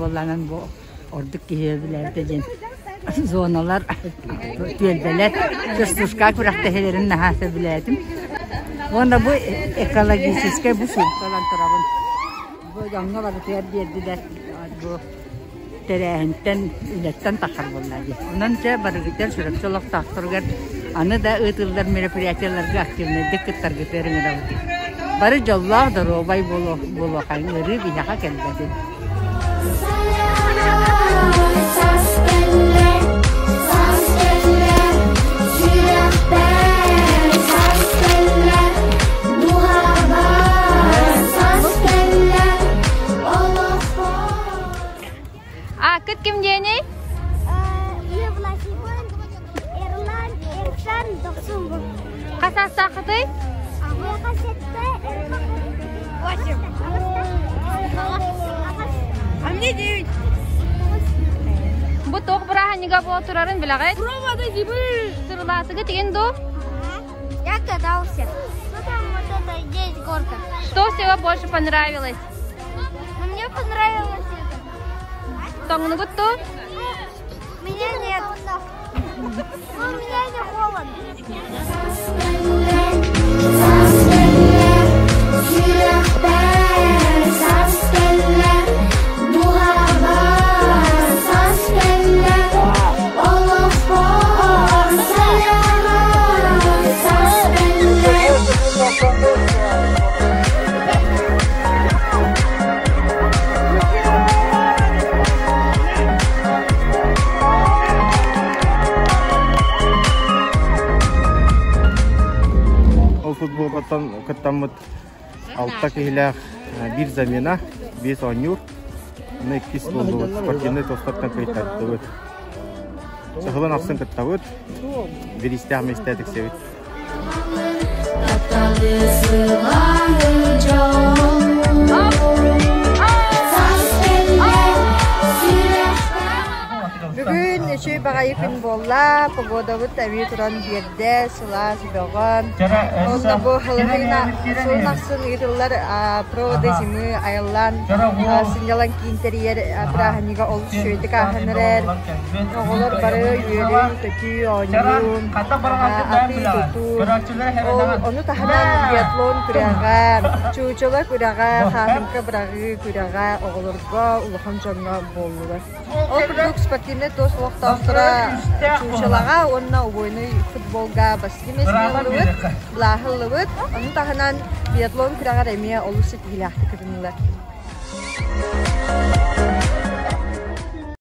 буоллаанан бу ордук киһи билээбитэ диэн зоналар, түөлбэлэр частушка күрэхтэһиилэрин наһаа сөбүлээтим. Уонна бу экологическай бу суукка турабын. Бу дьоҥҥо барытыгар биэрдилэр бу тэрээһинтэн, үлэттэн тахсар буолла дии. Онон дьэ барыгытыгар Чурапчы олохтоохторугар аны да ыытыллар мероприятиеларга активнайдык кыттаргытыгар ыҥырабыт. Бары дьоллоох, доруобай буолуохайын ыарыы биһиэхэ кэлбэтин. Ааккыт ким диэний? Эрлан Эрсан Дохсун. Хас саастааххытый? Восемь. А мне девять. Бу туох бырааһынньыга буола турарын билэҕит? Сырылаатыгы тигин дуу? Я катался. Ну там вот это есть горка. Что всего больше понравилось? Ну, мне понравилось это. Тоҥнугут ту? Меня нет. Ну, меня не холодно. Ол футболгаттан кыттаммыт алта киһилээх биир замена, биэс оонньуур. Аны иккис буоллубут. Спортивнай тостартан кыайтардыбыт. Саһылан ахсын кыттабыт. Бириистээх миэстэ тиксэбит. Бүгүн үчүгэй баҕайы күн буолла, погодабыт эмиэ туран биэрдэ, сылаас бөҕө. Онно бу сылын ахсын ыытыллар проводы зимы айыллаан сынньалаҥ киин тэрийэр бырааһынньыга олус үчүгэйдик ааһан эрэр. Оҕолор бары үөрүү-көтүү, оонньуу, атыы-тутуу. Ол ону таһынан биатлон күрэҕэ, чуучула күрэҕэ, хаатыҥка быраҕыы күрэҕэ оҕолорго, улахан дьоҥҥо буоллулар. Ол курдук спортивнай туос олохтоохторо чуучулаҕа уонна убойнай футболга бастакы миэстэни ыллыбыт, былааһы ыллыбыт. Ону таһынан биатлон күрэҕэр эмиэ олус ситиһиилээхтик кытыннылар.